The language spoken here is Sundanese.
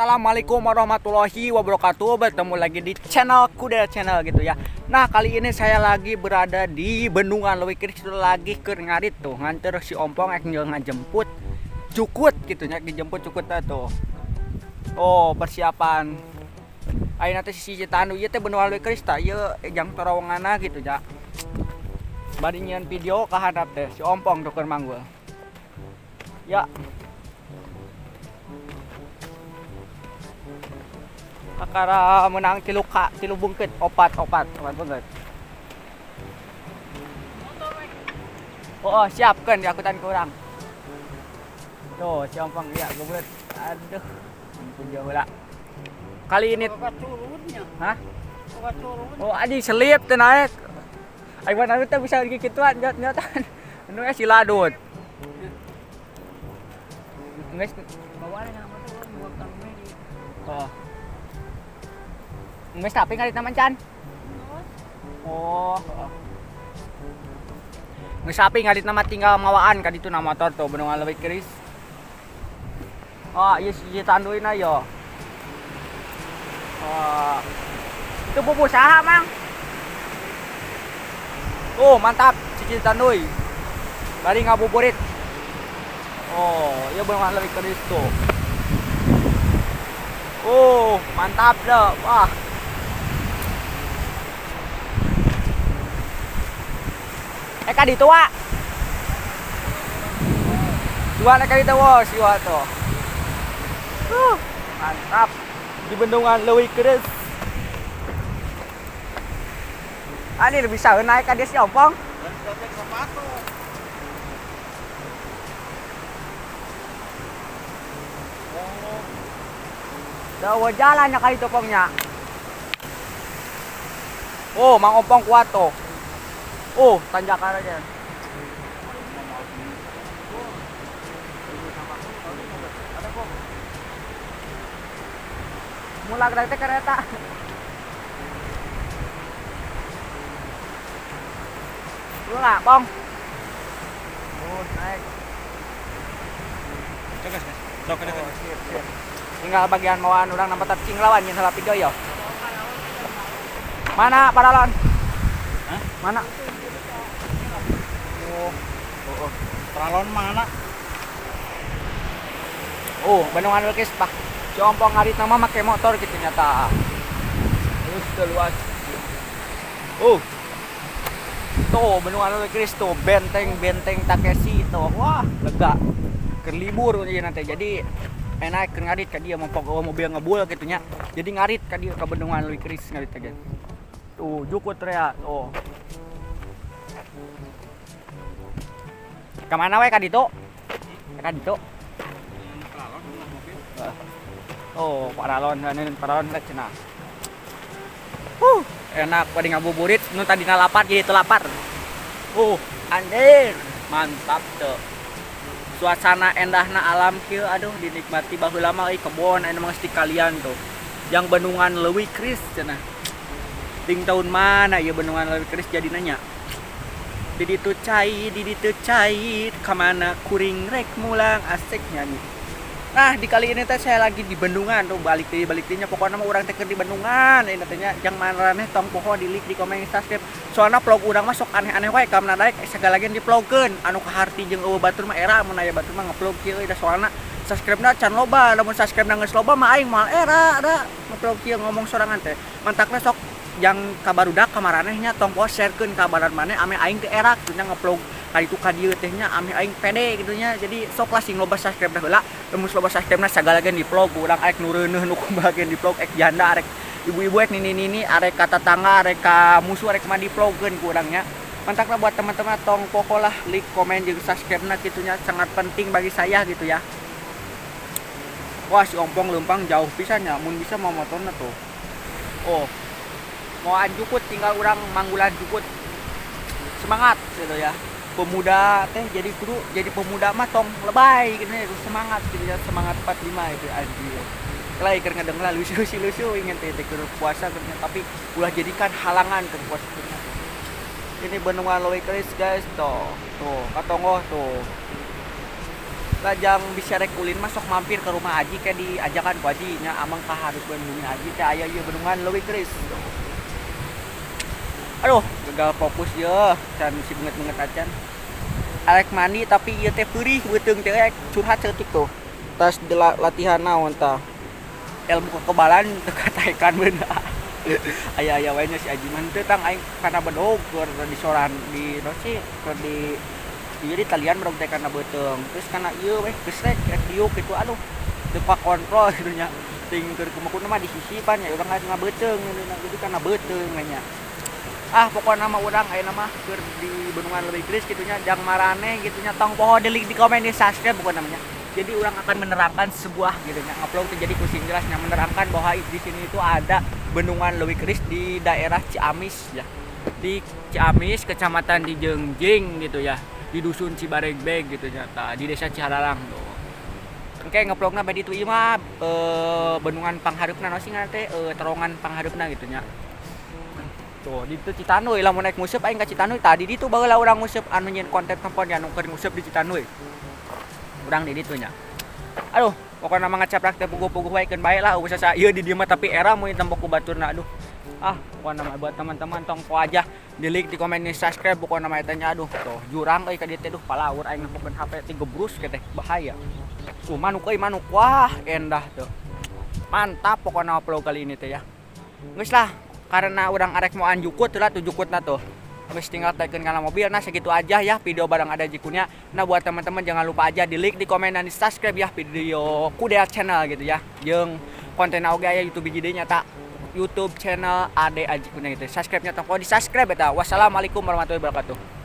Assalamualaikum warahmatullahi wabarakatuh. Bertemu lagi di channel Kuda Channel gitu ya. Nah, kali ini saya lagi berada di Bendungan Leuwi Keris lagi keur ngarit tuh. Nganter si Ompong ek ngajemput jukut gitu nya, dijemput jukut tuh. Oh, persiapan. Ayeuna teh sisi Citandu ieu teh Bendungan Leuwi Keris tah ieu jang terowonganna gitu ya. Bari nyieun video ka handap teh si Ompong tuh keur manggul. Ya. Kakara menang tilu ka tilu bungkit opat opat opat bungkit. Oh, oh siapkan diakutan kurang. Tuh, si Ompong ya goblok. Aduh, ampun jauh lah. Kali ini hah? Oh, anjing selip teh naik. Aing mah teh bisa gituan nyot-nyotan. Anu si ladut. Geus oh. Geus tapi ngarit naman can. Oh, heeh. Geus sapi ngarit nama tinggal mawaan ka ditu na motor tuh Bendungan Leuwi Keris. Oh, ieu si tanduina yo. Oh. Itu bubu saha, Mang? Oh, mantap, Cici Tanduy. Bari ngabuburit. Oh, ieu Bendungan Leuwi Keris tuh. Oh, mantap dah. Wah. Eh ka ditu wa. Dua na ka ditu wa, si wa tuh. Mantap. Di Bendungan Leuwi Keris. Ah, ini bisa naik ka dia si Ompong. Dawa jalannya kali itu pongnya. Oh, Mang Ompong kuat tuh. Oh, tanjakan aja. Mulak dari kereta. Lu nggak, Pong? Oh, naik. Coba, sok, Oh, sip, sip. Tinggal bagian mawaan orang nampak cing lawan nyen salah video yo. Mana paralon? Hah? Mana? Oh, oh, oh. Paralon mana? Oh, Bendungan Leuwi Keris, Pak. Si Ompong ngarit nama make motor gitu nyata. Terus luas. Oh. Tuh, Bendungan Leuwi Keris tuh, benteng-benteng Takeshi tuh. Wah, lega. Keur libur ieu nanti. Jadi enak keur ngarit ka dieu mompong mobil ngebul gitu nya. Jadi ngarit ka dieu ka Bendungan Leuwi Keris ngarit aja. Tuh, jukut rea. Oh. Ka mana we ka ditu? Ka ditu. Oh, paralon, ini paralon teh cenah. Enak bari ngabuburit nu tadina lapar jadi teu lapar. Anjir, mantap tuh. Suasana endahna alam kieu aduh dinikmati baheula mah euy kebon anu mah geus kalian tuh. Yang Bendungan Leuwi Keris cenah. Ting tahun mana ieu Bendungan Leuwi Keris jadi nanya. Di ditu cai, di ditu cai, kamana kuring rek mulang asik nyanyi. Nah, di kali ini teh saya lagi di bendungan tuh, balik deui balik deui nya pokokna mah urang teh keur di bendungan. Ini teh nya jang maraneh tong poho di like, di komen, subscribe. Soalna vlog urang mah sok aneh-aneh wae kamana daek sagala ge di-vlogkeun. Anu kaharti jeung eueuh batur mah era mun aya batur mah nge-vlog kieu euy da soalna subscribe-na can loba, lamun subscribe-na geus loba mah aing moal era da nge-vlog kieu ngomong sorangan teh. Mantakna sok jang kabarudak ka maraneh nya tong poho sharekeun ka badan maneh ame aing teh era kitu nya nge-vlog ka ditu ka dieu teh nya ame aing pede kitu nya. Jadi sok lah sing loba subscribe heula, lamun loba subscribe-na sagala ge di-vlog urang arek nu reuneuh nu kumaha ge di-vlog, ek janda arek ibu-ibu ek nini-nini arek ka tatangga arek ka musuh arek mah di-vlogkeun ku urang nya. Mantakna buat teman-teman tong poho lah like, komen jeung subscribe-na kitu nya, sangat penting bagi saya gitu ya. Wah, si Ompong leumpang jauh pisan nya, mun bisa mau motorna tuh. Oh. Mau jukut tinggal urang manggulan jukut. Semangat gitu ya. Pemuda teh jadi kudu jadi pemuda mah tong lebay gitu ya, semangat gitu ya, semangat 45 itu anjir. Lah keur ngedeng lah lucu-lucu ingin teh teh keur puasa keur nya, tapi ulah jadikan halangan keur puasa keur nya. Ini Bendungan Leuwi Keris guys tuh. Tuh, katonggoh tuh. Lajang bisa rek ulin mah sok mampir ke rumah Aji, kayak diajakan ku Aji nya, amang ka hareupeun bumi Aji teh aya ieu Bendungan Leuwi Keris. Aduh, gagal fokus ye, can si beungeut-beungeut acan. Arek mandi tapi ieu teh peurih beuteung teh, rek curhat saeutik tuh. Tas latihan naon tah? Ilmu kekebalan teu kataekan beunah. Aya-aya wae nya si Aji mah, teu tang aing kana bedog keur disoran di naon sih, keur di jadi talian bedog teh kana beuteung. Terus kana ieu weh geus rek rek diuk kitu, aduh, teu kakontrol kitu nya. Ting keur kumaha mah di sisipan nya urang ngabeuteung jadi kana beuteung nya. Ah, pokokna mah urang ayeuna mah keur di Bendungan Leuwi Keris kitu nya, jang maraneh kitu nya, tong poho di like, di komen, di subscribe pokokna mah nya. Jadi urang akan menerangkan sebuah gitu nya, ngupload teh jadi pusing jelasnya, menerangkan bahwa di sini itu ada Bendungan Leuwi Keris di daerah Ciamis ya. Di Ciamis, Kecamatan Cijeungjing gitu ya. Di Dusun Cibaregbeg gitu nya, tah di Desa Ciharalang tuh. Engke ngevlogna bade ditu ieu mah bendungan panghareupna, naon sih ngaranna teh, terowongan panghareupna gitu nya. Tuh, di ditu Citanduy, lamun naik nguseup aing ka Citanduy, tadi ditu baheula urang nguseup anu nyieun konten tempon anu keur nguseup di Citanduy. Urang di ditu nya. Aduh, pokokna mah ngacaprak teh puguh-puguh wae, keun bae lah, eueuh sasa ieu di dieu mah, tapi era mun tempo ku baturna, aduh. Ah, pokokna mah buat teman-teman tong poho aja di like, di komen, di subscribe pokokna mah eta nya. Aduh, tuh jurang euy ka dieu teh, duh, palaur aing nempokeun HP teh gebrus ke teh, bahaya. Tuh manuk euy, manuk. Wah, endah tuh. Mantap pokokna vlog kali ini teh ya. Geus lah, karena urang arek mau jukut lah tuh, jukutna tuh. Geus tinggal taikeun kana mobil. Nah, segitu aja ya video bareng ada Jikunya. Nah, buat teman-teman jangan lupa aja di like, di komen, dan di subscribe ya video Kudel Channel gitu ya. Jeung konten oge aya YouTube hiji deui nyata YouTube channel Ade Aji Kunia gitu. Subscribe-nya tong di subscribe eta. Wassalamualaikum warahmatullahi wabarakatuh.